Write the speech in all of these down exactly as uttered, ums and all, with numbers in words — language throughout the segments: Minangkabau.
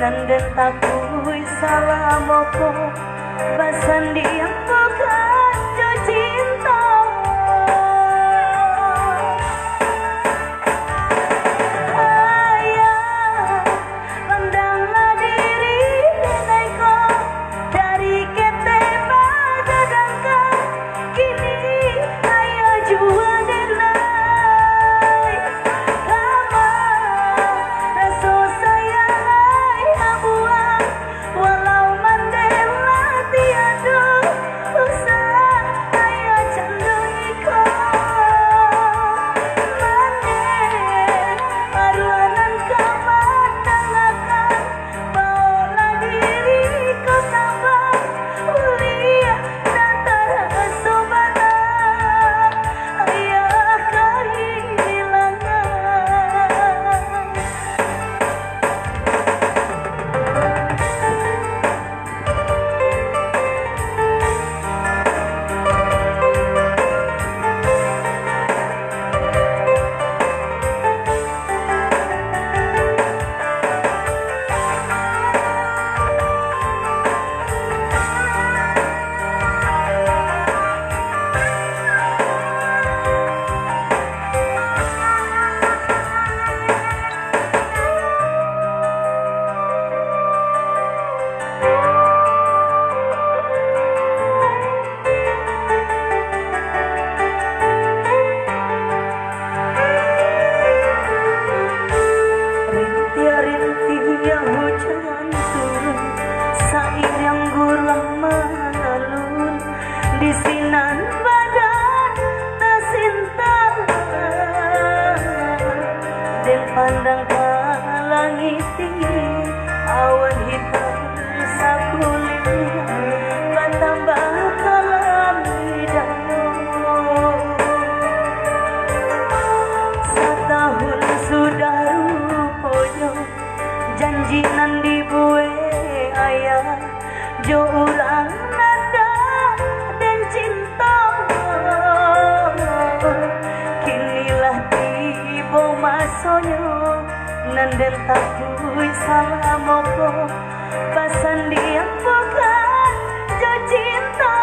Nan den takuik salamo ko, basandiang bukan jo cinta. Ayah, pandanglah diri den ai ko, dari ketek bagadangkan, kini ayah jua den ai. Kama raso sayang ayah buang, walau mandeh lah tiado, usah ayah cando iko. Mandeh aruah nan ka mandangakan, baolah diri ko tabang, buliah nan taraso bana, ayah kahilangan. Rintiak-rintiak hujan turun, sairiang guruah mangalun, di sinan badan tasinta. Den pandang ka langik tinggi, awan hitam sakulilingnya, batambah kalam di dado. Satahun sudah ruponyo, janji nan dibuek ayah jo urang nan den cinto. Kini lah tibo masonyo, nan den takuik salamo ko, basandiang bukan jo cinto.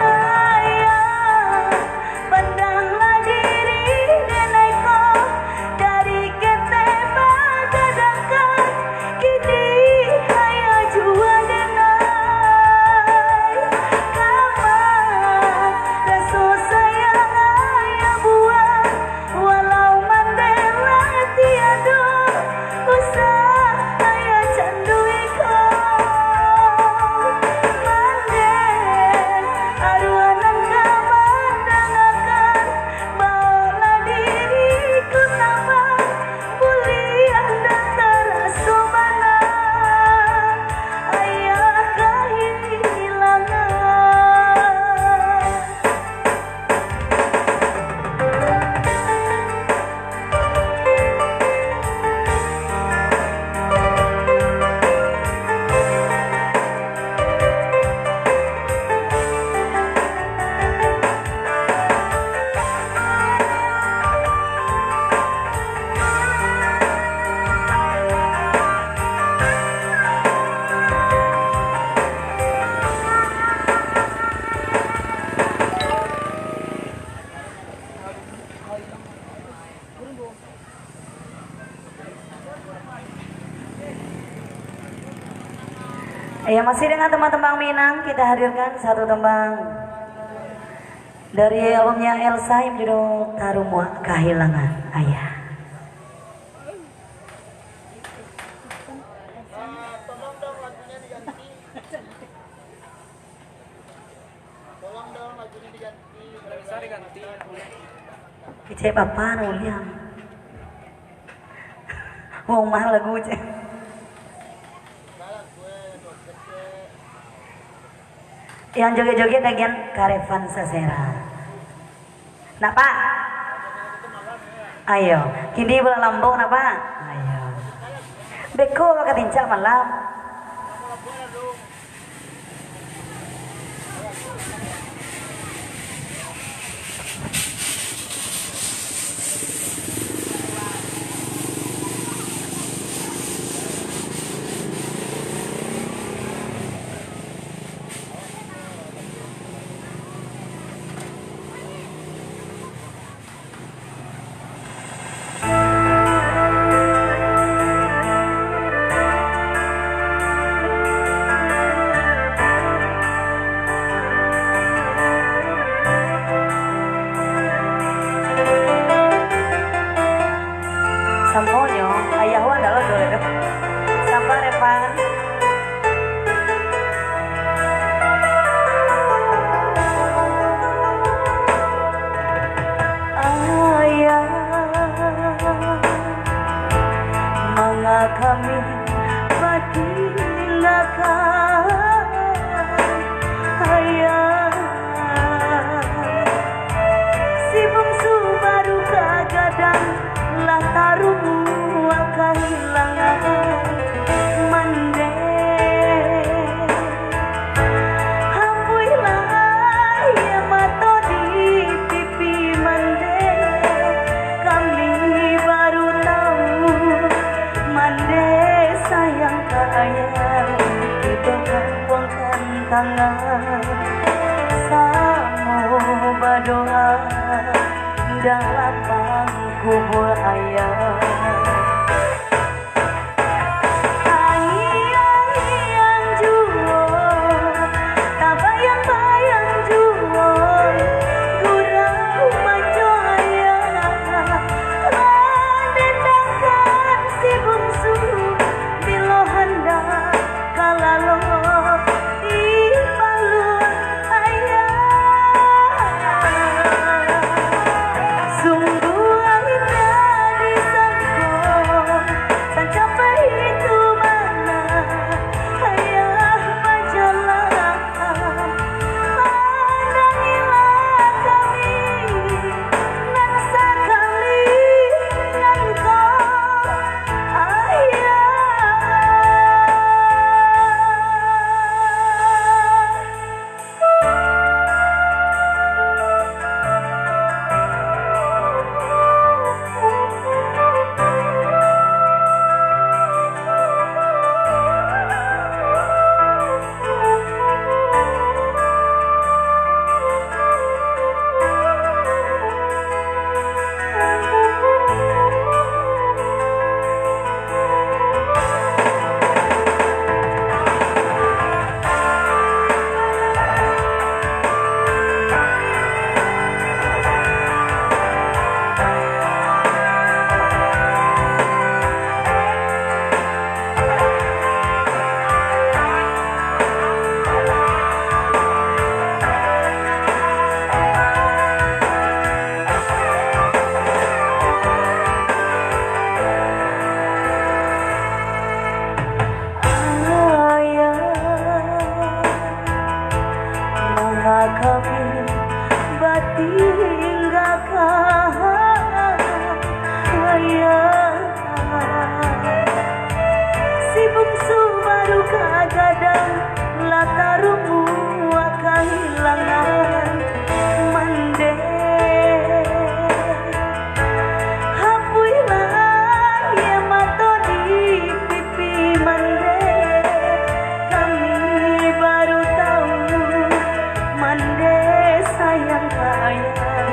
Ayah, pandanglah diri den ai ko, dari ketek bagadangkan, kini ayah jua den ai. Kama raso sayang ayah buang, walau mandeh lah tiado, usah ayah cando iko. Mandeh aruah nan ka mandangakan, baolah diri ko tabang, buliah nan taraso bana, ayah kahilangan. Ya, masih dengan tembang-tembang Minang, kita hadirkan satu tembang dari albumnya Elsa yang berjudul Tarumuak Kahilangan Ayah. Kecek bapak nu uliang. Wong mah lagu cek. Yang joget-joget bagian Karevan Sasera. Nak, Pak? Ayo, kini bulan lambok, nak, Pak? Ayo. Beko bakatincak malam. Dalam kubua ayah. Angiang-angiang juo, tabayang-bayang juo, gurau manjo ayah. Mandendangkan si bungsu, bilo handak ka lalok di paluak ayah. Sungguah indak disangko, sancapek itu bana ayah bajalan. Pandangilah kami nan sakali nan ko, ayah. Ayah, manga kami batinggakan ayah? Si bungsu baru ka gadang, lah tarumuak kahilangan mandeh. Hapuihlah aia mato di pipi mandeh. Kami baru tahu mandeh sayang ka ayah.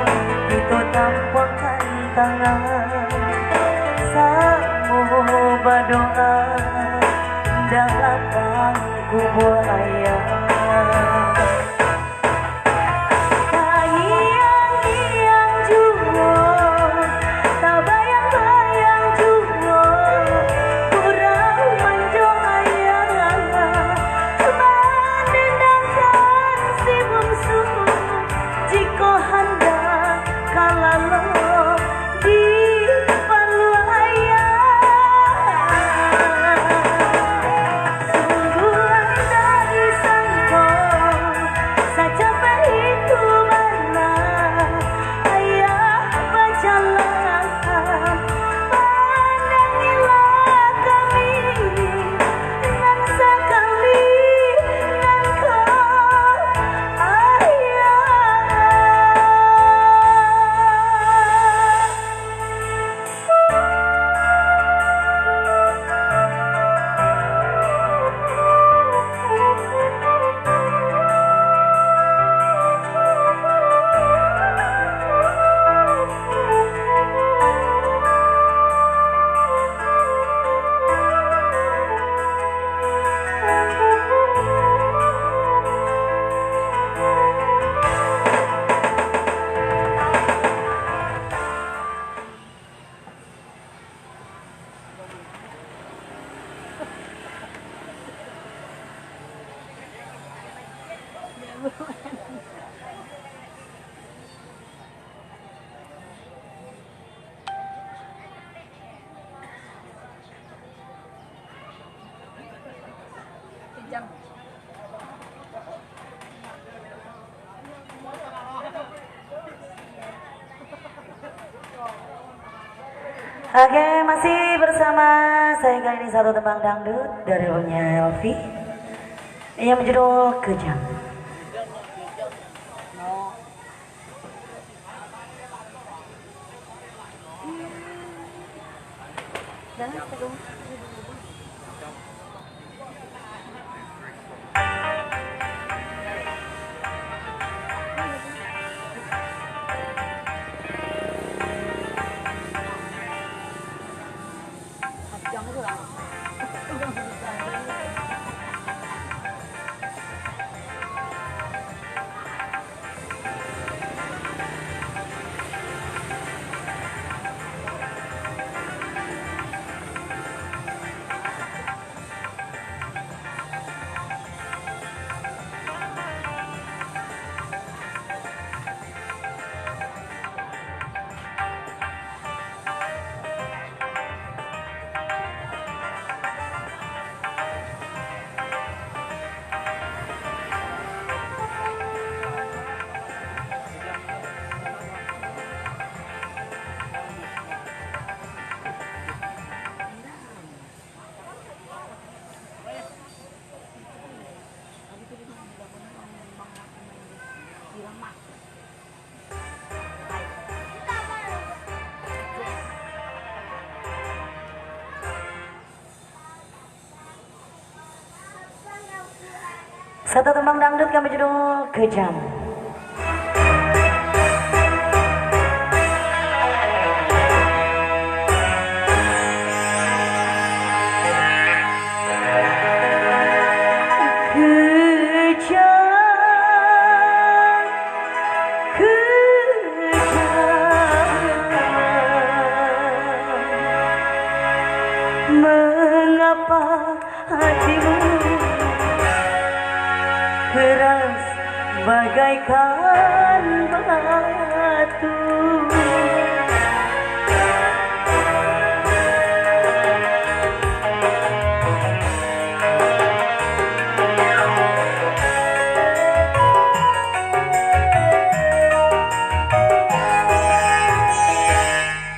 Kito tampuangkan tangan, samo badoa dalam kubua ayah. Tangiang-ngiang juo, tabayang-bayang juo, gurau manjo ayah. Mandendangkan si bungsu, jikok handak ka lalok di paluak ayah. Sungguah indak disangko, sacapek itu bana ayah bajalan. Pandangilah kami nan sakali nan ko, ayah. Oke, masih bersama saya kali ini satu tembang dangdut dari punya Elvi yang berjudul Kejang. Satu tembang dangdut kami judul Kejam. Kejam, kejam, mengapa hatimu keras bagaikan batu.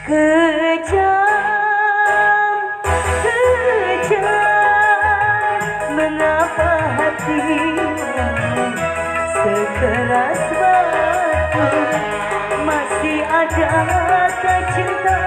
Kejam, kejam, mengapa hatimu sekeras batu? Masih adakah cinta